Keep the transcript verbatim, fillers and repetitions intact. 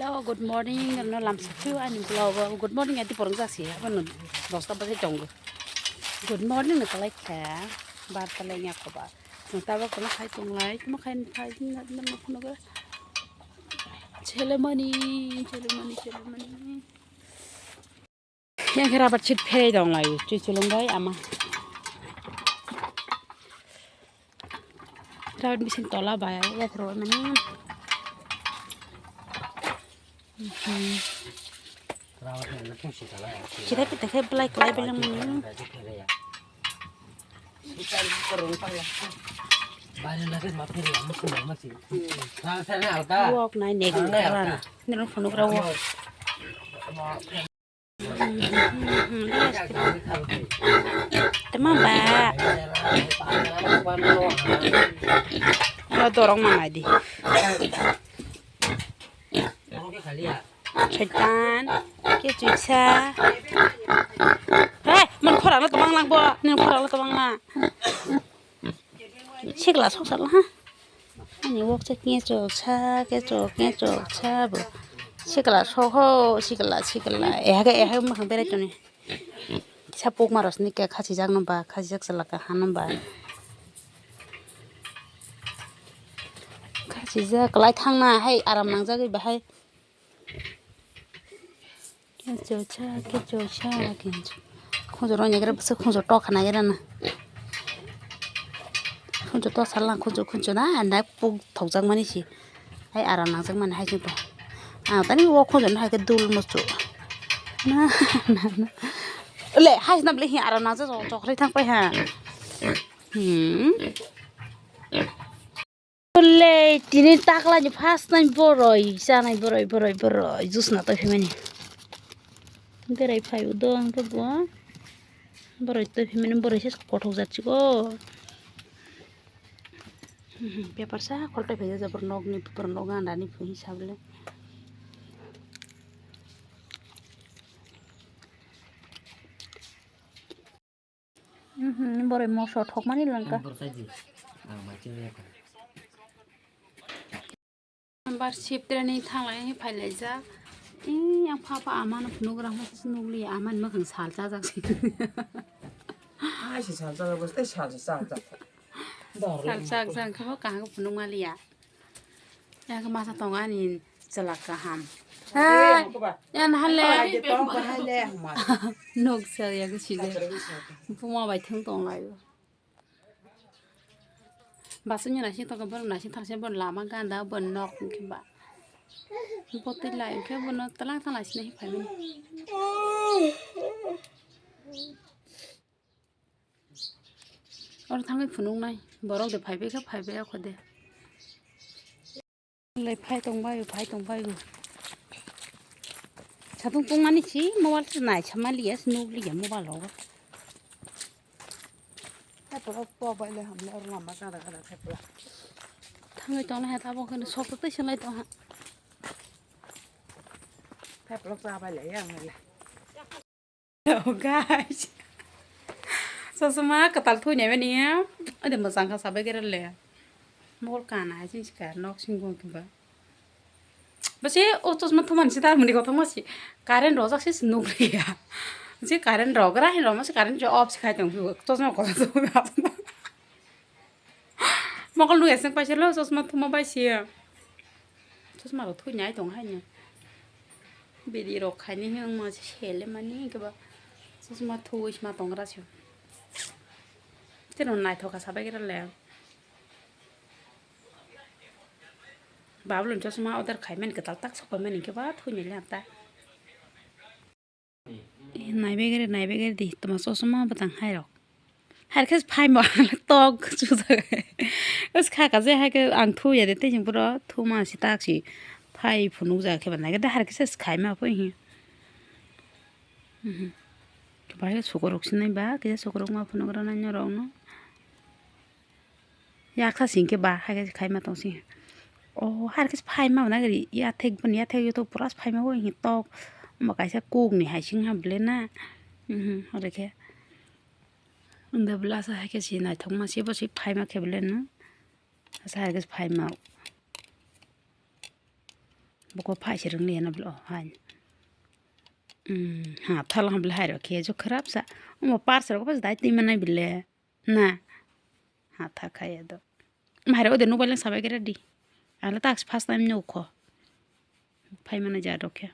Oh, good morning, no lamsa phio ani vlog o. Good morning ati porong jasi, abono dosta baje tongo. Good morning no kalai kha, bar kalai nya khoba. No tabo kono khai tonglai, kono khai khai na na na kono ga. Chele mani, chele mani, chele mani. Yang khe rubber sheet pherei dong lai, chui chulung bai ama. Rubber machine tola bai, ya thro mani. Mhm. Chithai pithai khe belai kwlai belai mani. Wok nai nek ni karan. Nirok phunuk ra wok. Tama ba. Ro dorong ma nai di. Shaitan, ke chuisa. Hei, mon khorang lo tobang lang bo, nini khorang lo tobang lang. Sikla sok sal ha. Ani wok se kechok sa, kechok, kechok sa bo. Sikla sok ho, sikla, sikla. Eha ke, eha ke makhang berai toni. Kisa pok maros ni ke khachijak no ba, khachijak chala ka hano ba. Khachijak lai thang na hai aram nangjagwi bahai. Kecho cha, kecho cha, kecho. Khunju ro nyagra bwswk khunju tok khana gira na. Khunju tok sal lang khunju khunju na, na puk thokjak mani si. Hai aram nangjak mani hai jingto. Ah, tani wo khunju no hai khe dul muchu. Na, na, na. Le, hai na bole hi aram nangjak chok chok ri thang pai ha. Hmm. Le, tini taklani first time boroi, chanai boroi, boroi, boroi, juice na twi phimani. Berai phai udo ang khe bo. Boroi twi phimani, boroi se kothok jat chiko. Paper sa khol twi phai jabor nokni, paper nok ganda ni phui sabole. Mhm, boroi moso thokmani langka. Ang borok khaidi. Ang machine ya kha. Bar sip training thanglai phailai jak. Ih, yang pha pha amano phunuk rang pha nukli amani makhang sal chajak si. Ai si sal chajak bos tei sal si chajak. Sal chajak khe bo kaham phunuk maliya. Yang masa tong ani chelak kaham. Hai, yang hale. Nok sa ya ke sile. Buma bai thang tong lai. Basu ni nasi tong bor nasi thang se bor lama ganda bor nok ke ba. Botwi lai ke bor no talang talang sini phai. Oro thangwi phunuknai. Borok de phaibai kha, phaibai kho de. Le phai tong bai, phai tong bai. Satung tongmani si mobile se nai sama liya, se nuk liya mobile rogo. Thangwi tong lai ha tabo khe sok twi se lai tong ha. Hello guys. Sosoma kwtal thui nai mani. Ade mwchang kha sabai khe le. Mol kana hai sin sikar nok sing gong kiba. Basi o chosma thumani si tar muni kothok masi. Current rojak si nuk liya. Si current rogra hin roma si current jo off si khai tong. Chosma kothok thumani. Mokol nung eseng paisalo chosma thuma bai siya. Chosma rok thoi nai tong haino. Bidi rok khaini hwnma sele mani keba. Chosma thoi sma tongra sio. Teno naithok kha sabai gira le. Babulon chosma order khai mani kwtal tak sok pai mani keba thoi nai le ta. Nai begere, nai begere di, toma chosma bwtang hai rok. Hai khe phaima tok chujak. Bas kha kha je hai khe ang thuya de, tei puro thuma si tak si phai phunuk ja khe ba nai de, hai khe se khaima pho hi. Mhm. Bai sukorok sinai ba, khe sukorok ma phunuk rw nai norok no. Yaksa sing khe ba hai khe khaima tong sing. O hai khe phaima na gari yathek boni yathek yo to pura phaima bo hi tok. Omo kaisa kok ni hai sing ha ble na. Mhm, ore khe. Unda bla sa hai khe si naithok ma si bo si phaima khe ble na. Asa hai khe phaima. Buko phai se rwng liya na bwle o hai. Hmm, ha, thala hwn bwle hai rw khe jo kharap sa. Omo parsa rok bw dai twi manai bwle. Na. Ha, tha khai ya do. Mai rw ode nokbar lang sabai khe ready. Ang le tak first time nukho. Phai mano ja rw khe.